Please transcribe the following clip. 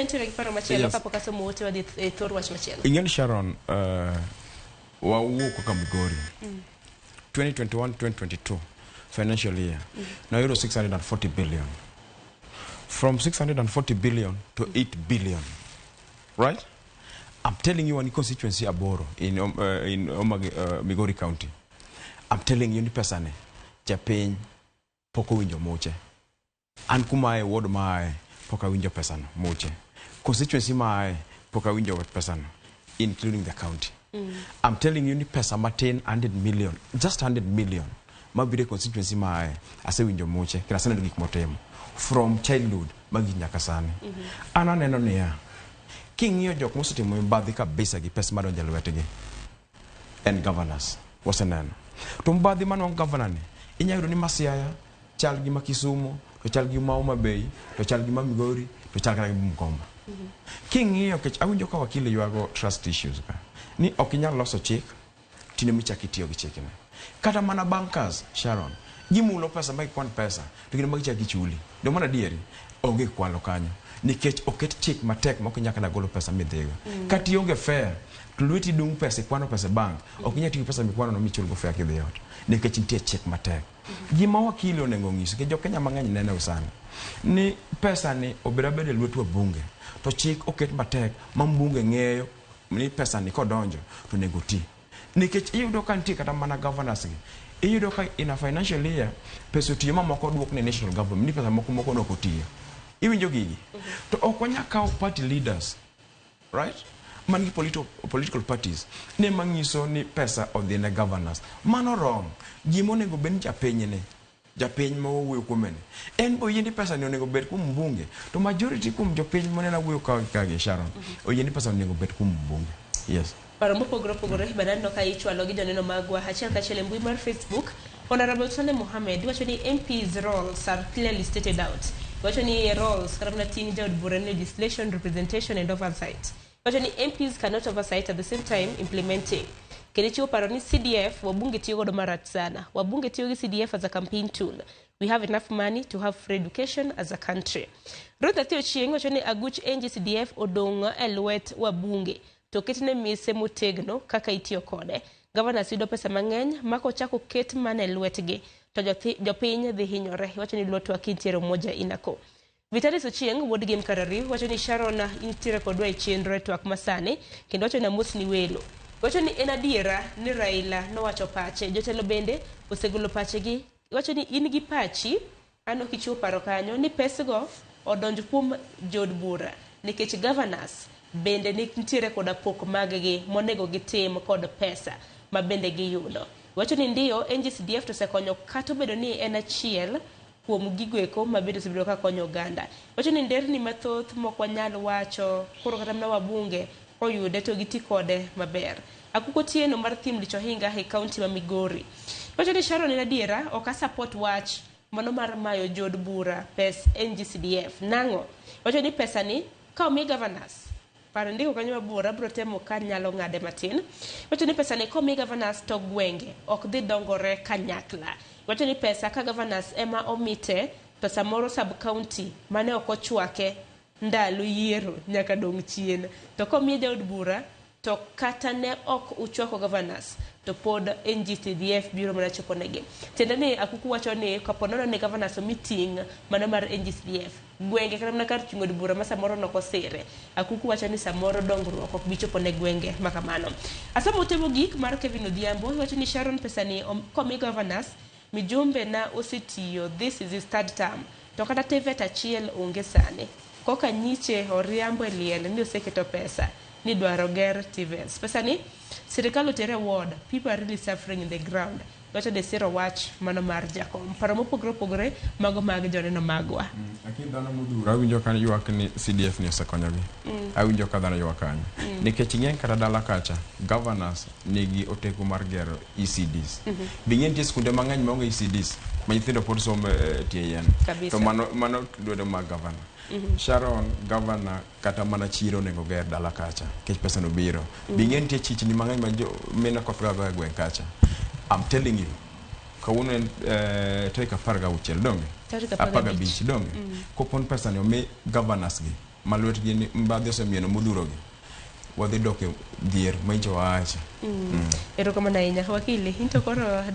Nitiere gi paro machielo Yes. kapok asomo ote wadhi e thor wach machielo. Ing'eni Sharon, wawuok kaka Migori. 2021-2022 financial year. Nayudo 640 billion. From 640 billion to 8 billion. Right? I'm telling you, one constituency aboro in Migori County. I'm telling you ni pesa ne japiny pok owinjo muche. An kuma aye, ward ma aye, pok awinjo pesano muche. Constituency ma aye pok awinjo wach pesano, including the county. I'm telling you ni pesa matin 100 million, just 100 million mabiro e constituency ma aye asewinjo muche kendo aseneno gik motimo from childhood magik nyaka sani. An aneno niya, king'iyo jok mosetimo mibadhi kabisa gi pesa madonjo e lwetgi en governors waseneno to mibadhi manwang'o governor ni inyalo yudo ni ma Siaya chal gi ma Kisumu to chal gi ma Homa Bay to chal gi ma Migori to chal kata gi Bungoma. King'iyo kech awinjo ka wakili ywago trust issues ka ni ok inyal loso chik tine michak itiyo gi chikni. Kata mana bankers, Sharon, gimulo pesa ma gikwan pesa to gin ma gichak gichuli. Do mana adieri onge kwalo kanyo nikech oket chik matek ma ok inyal kata golo pesa midhigo. Kata ionge fare to lweti dung' pesa ikwano pesa e bank ok inyal tiyo gi pesa mikwano no michulgo fare kidhi ot nikech nitie chik matek. Gima wakili onego onyis nikech jo Kenya mang'eny neno sani ni pesa ni obedo abeda e lwet wabunge to chik oket matek ma mbunge ng'eyo ni pesa ni kodonjo to onego ti. Nikech iyudo ka nitie kata mana governors gi iyudo ka in a financial year pesa otiyo ma moko oduok ne national government ni pesa moko moko ne ok otiyo. Iwinjo gigi? To ok wanyal kawo party leaders, right, man gi political parties ne manyiso ni pesa odhi ne governors. Mano wrong. Gima onego bed ni japiny ni japiny ma wawuoyo kuome ni en be oyie ni pesa ni onego bed kuom mbunge to majority kuom jopiny moneno awuoyo ka ka gi Sharon oyie ni pesa onego bed kuom mbunge. Yes. Paro mopogore opogore bende aneno ka ichwalo gi joneno magwa achiel kachiel e mbui mar Facebook. Honorable Sane Mohammed wacho ni MPs roles are clearly stated out. Wacho ni roles kata mana ting' jaod bura en legislation, representation and oversight. Wacho ni MPs cannot oversight at the same time implementing. Kendo chiwo paro ni CDF wabunge tiyo godo marach sana. Wabunge tiyo gi CDF as a campaign tool. We have enough money to have free education as a country. Ruth Athio Chieng wacho ni aguch NGCDF odong' e lwet wabunge to ketne mise motegno kaka itiyo kode. Governors yudo pesa mang'eny ma kochako ket mana e lwetgi to jopiny dhi hinyore. Iwacho ni Lotwa kintiere Umoja Inako. Vitalis Ochieng wuod Gem Karari wacho ni Sharon intiere kodwa e chenro e twak masani kendo wacho ni amos ni welo. Wacho ni en adiera ni Raila nowacho pache, jotelo bende osegolo pachegi. Wacho ni in gi pachi, an ok ichiwo paro kanyo ni pesgo odonj kuom jood bura nikech governors bende nitiere koda pok mag-gi monego gitim kod pesa ma bende giyudo. Wacho ni ndiyo NGCDF to osekonyo kata obedo ni en achiel kuom gigo eko ma bende osebedo ka konyo oganda. Wacho ni nderni mathoth mok wanyal wacho koro kata mana wabunge koyude to giti kode maber. Akuko Otieno mar Thim Lich Ohinga e kaunti ma Migori. Wacho ni Sharon en adiera ok a support wach mano mar mayo jood bura pes NGCDF. Nang'o? Wacho ni pesa ni ka omi governors paro ndiko kanyo mabor abiro temo ka nyalo ng'ade matin. Wacho ni pesa ni komi governors to gwenge ok dhi dongore kanyakla. Wacho ni pesa ka governors ema omite to samoro sub county mane ok ochwake ndalo yiero nyaka dong' chien. To komiye jaod bura to kata ne ok uchwako governors to pod NGCDF biro mana chopo negi. Tiende ni Akuku wacho ni kapo nono ni governors omi ting' mano mar NGCDF gwenge kata mana kar chung' od bura ma samoro nok osire. Akuku wacho ni samoro dongruok ok bi chopo ne gwenge ma kamano. Asomo ote mogik mar Kevin Odhiambo iwacho ni Sharon pesa ni komi governors mijumbe na osetiyo, this is his third term to kata TVET achiel onge sani. Koka nyiche oriambo e liel ni oseketo pesa ni dwaro ger TVETs. Pesa ni sirikal otere ward, people are really suffering in the ground. Wacho ni siro wach mano mar jakom. Paro mopogore opogore mago mag joneno magwa. Lakini dhano modhuro awinjo ka ywak ni CDF ni osekonyogi. Awinjo ka dhano ywak kanyo. Nikech ing'e kata dala kacha, governors nigi oteku mar gero ECDs. Be ing'e nitie skunde mang'eny maonge ECDs ma nyithindo pod somo e tie yien. Kabisa. To mano lwedo mag governor. Sharon, governor kata mana chiro onego ger dala kacha nikech pesa no biro. Be ing'e nitie chichni mang'eny ma jo mine koth gago e gweng' kacha. I'm telling you. Kawuono en tarik 16 donge? Tarik 15 15. Donge? Kopon pesa ni omi governors gi. ma lwetgi ni mbadhi osemieno modhurogi, wadhi dok e dhier manyicho waache. Erokamano ahinya. Wakili, into koro